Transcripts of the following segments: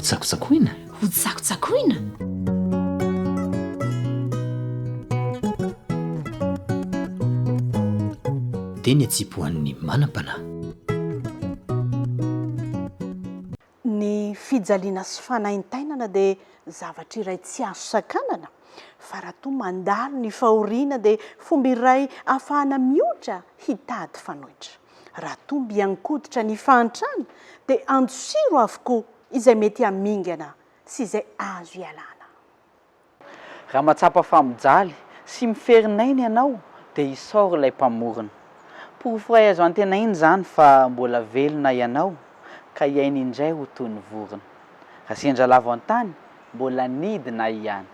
Hotsakosakoina? Hotsakosakoina? Dia ny atsipy ho an'ny manam-panahy. Ny fijaliana sy fanaintainana dia zavatra iray tsy azo sakanana, fa raha toa mandalo ny fahoriana dia fomba iray ahafahana miotra hitady fanoitra. Raha toa miankoditra ny fahantrana dia andosiro avokoa izay mety hamingana sy izay azo ialana. Raha mahatsapa fa mijaly sy miferinaina ianao dia isaory ilay Mpamorona. Porofo iray azo antenaina izany fa mbola velona ianao ka hiaina indray ho toy ny vorona. Raha sendra lavo an-tany, mbola nidina ihany.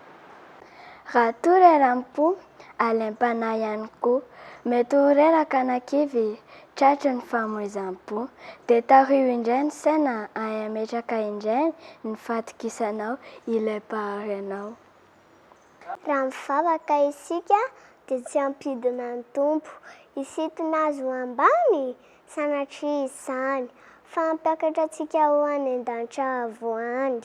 Raha toa reram-po, alaim-panahy ihany koa. Mety ho reraka na kivy, tratry ny famoizam-po. Dia tariho indray ny saina ary ametraka indray ny fahatokisanao ilay Mpahary anao. Raha mivavaka isika dia tsy hampidina ny Tompo. Hisintona azy ho ambany? Sanatria izany, fa hampiakatra antsika ho any an-danitra avo any.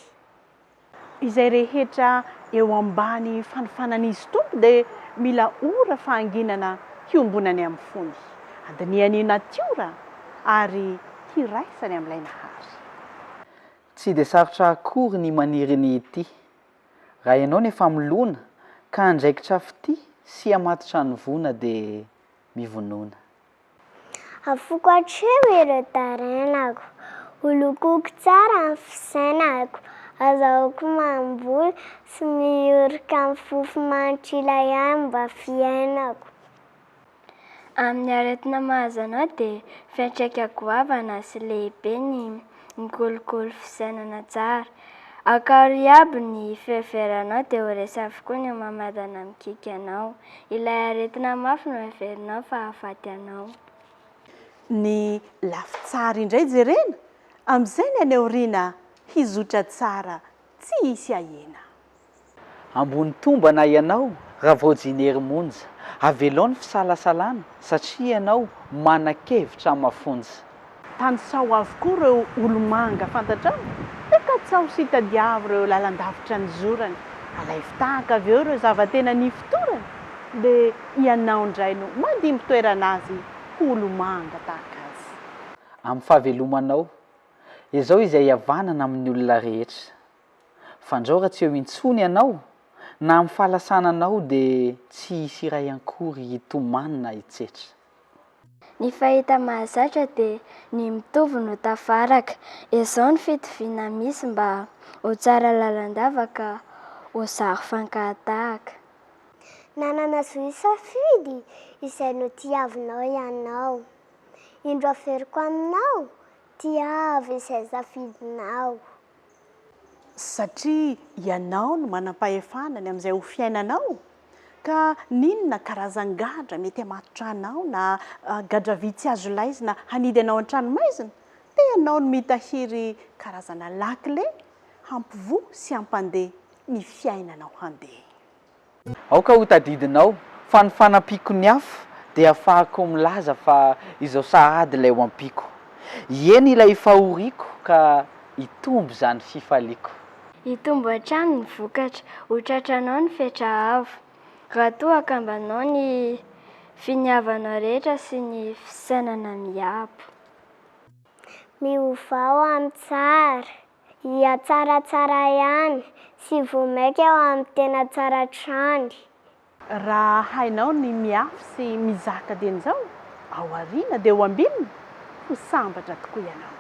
Izay rehetra eo ambany fanofanan'Izy Tompo dia mila ora fahanginana hiombonany amin'ny fony, handinihany natiora ary hiraisany amin'ilay Nahary. Tsy dia sarotra akory ny maniry ny hitia. Raha ianao no efa milona ka handraikitra fitia sy hamatotra ny voana dia mivonona. Afoko hatreo ireo tarainako, ho lokoiko tsara ny fisainako, azahoako mamboly sy miorika amin'ny fofo-manitr'ilay ahy mba fiainako. Amin'ny aretina mahazo anao dia fiantraika goavana sy lehibe ny mikolokolo fisainana tsara. Akaro iaby ny fiheveranao dia ho resy avokoa ny homamiadana mikiky anao. Ilay aretina mafy no heverinao fa hahafaty anao. Ny lafy tsara indray jerena, amin'izay ny any aoriana hizotra tsara tsy hisy ahena. Ambony tombana ianao raha vao jinery monja. Avelao ny fisalasalana satria ianao manan-kevitra mafonja. Tanisao avokoa ireo olo-manga fantatrao, dia katsaho sy tadiavo ireo lalan-davitra nizorany, alaivo tahaka avy eo ireo zava-tena nifotorany, dia ianao indray no mandimby toerana azy ho olo-manga tahaka azy. Amin'ny fahavelomanao, izao izay hihavanana amin'ny olona rehetra. Fandrao raha tsy eo intsony ianao, na amin'ny fahalasananao dia tsy hisy iray ankory hitomany na hitsetra. Ny fahita mahazatra dia ny mitovy no tafaraka. Izao ny fitoviana misy mba ho tsara lalandava ka ho zary fankahatahaka. Nanana zo hisafidy izay notiavinao ianao. Indro averiko aminao, tiavo izay safidinao. Satria ianao no manam-pahefana ny amin'izay ho fiainanao, ka n'inona karazan-gadra mety hamatotra anao na gadra vy tsy azo laizina hanidy anao an-tranomaizina, dia ianao no mitahiry karazana lakile hampivoha sy hampandeha ny fiainanao handeha. Aoka ho tadidinao fa ny fanampiako ny hafa dia afahako milaza fa izao sahady ilay ho ampiako. Hieny ilay fahoriako ka hitombo izany fifaliako. Hitombo hatrany ny vokatra, ho tratranao ny fetra avo, raha toa akambanao ny finiavanao rehetra sy ny fisainana miabo. Miovà ho amin'ny tsara. Hihatsaratsara ihany, sy vao maika ho amin'ny tena tsara hatrany. Raha hainao ny miafy sy mizaka dieny izao, ao aoriana dia ho ambinina, ho sambatra tokoa ianao.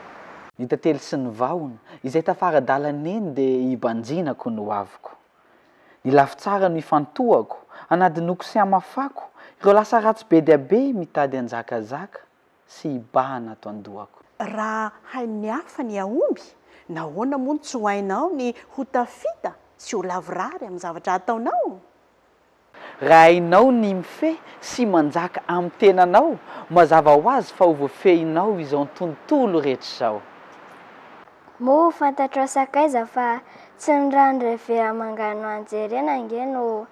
Ny tantely sy ny vahona, izay tafara-dalana eny dia hibanjinako ny hoaviko. Ny lafy tsara no ifantohako, hanadinoako sy hamafako, ireo lasa ratsy be dia be mitady hanjakazaka. sy hibahana ato an-dohako. Raha hain'ny hafa ny hahomby, nahoana moa no tsy ho hainao ny ho tafita sy ho lavorary amin'ny zavatra ataonao? Raha hainao ny mifehy sy manjaka amin'ny tenanao, mazava ho azy fa ho voafehinao izao tontolo rehetra izao. Moa ho fantatrao sakaiza fa tsy ny rano revea manganohano jerena ange no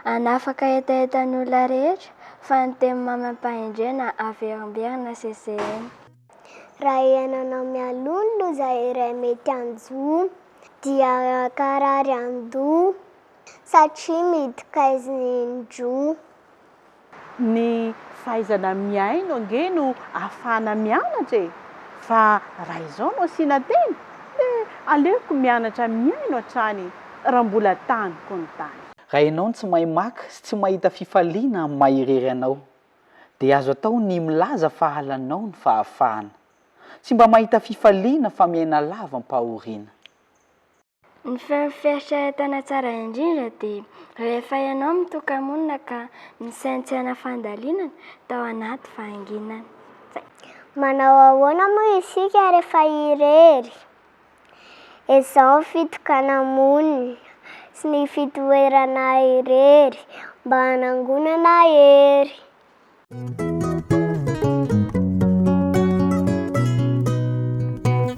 hanafaka hetaheta ny olona rehetra fa ny teny mamy am-pahendrena averimberina sesehena. Raha iainanao mialoha ny loza iray mety hanjo. Dia hankarary an-doha satria midikaizina indroa. Ny fahaizana mihaino ange no ahafahana mianatra e! Fa raha izao no asiana teny dia aleoko mianatra mihaino hatrany raha mbola taniko ny tany. Raha ianao no tsy mahay maka sy tsy mahita fifaliana amin'ny maha irery anao, dia azo atao ny milaza fa halanao ny fahafahana. Tsy mba mahita fifaliana fa miaina lava am-pahoriana. Ny feon'ny fieritreretana tsara indrindra dia rehefa ianao mitoka-monina ka misaintsaina fandalinana tao anaty fahanginana. Zay. Manao ahoana moa isika rehefa irery? Izao ny fitokana-monina sy ny fitoerana irery mba hanangonana hery.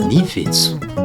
Ny vetso.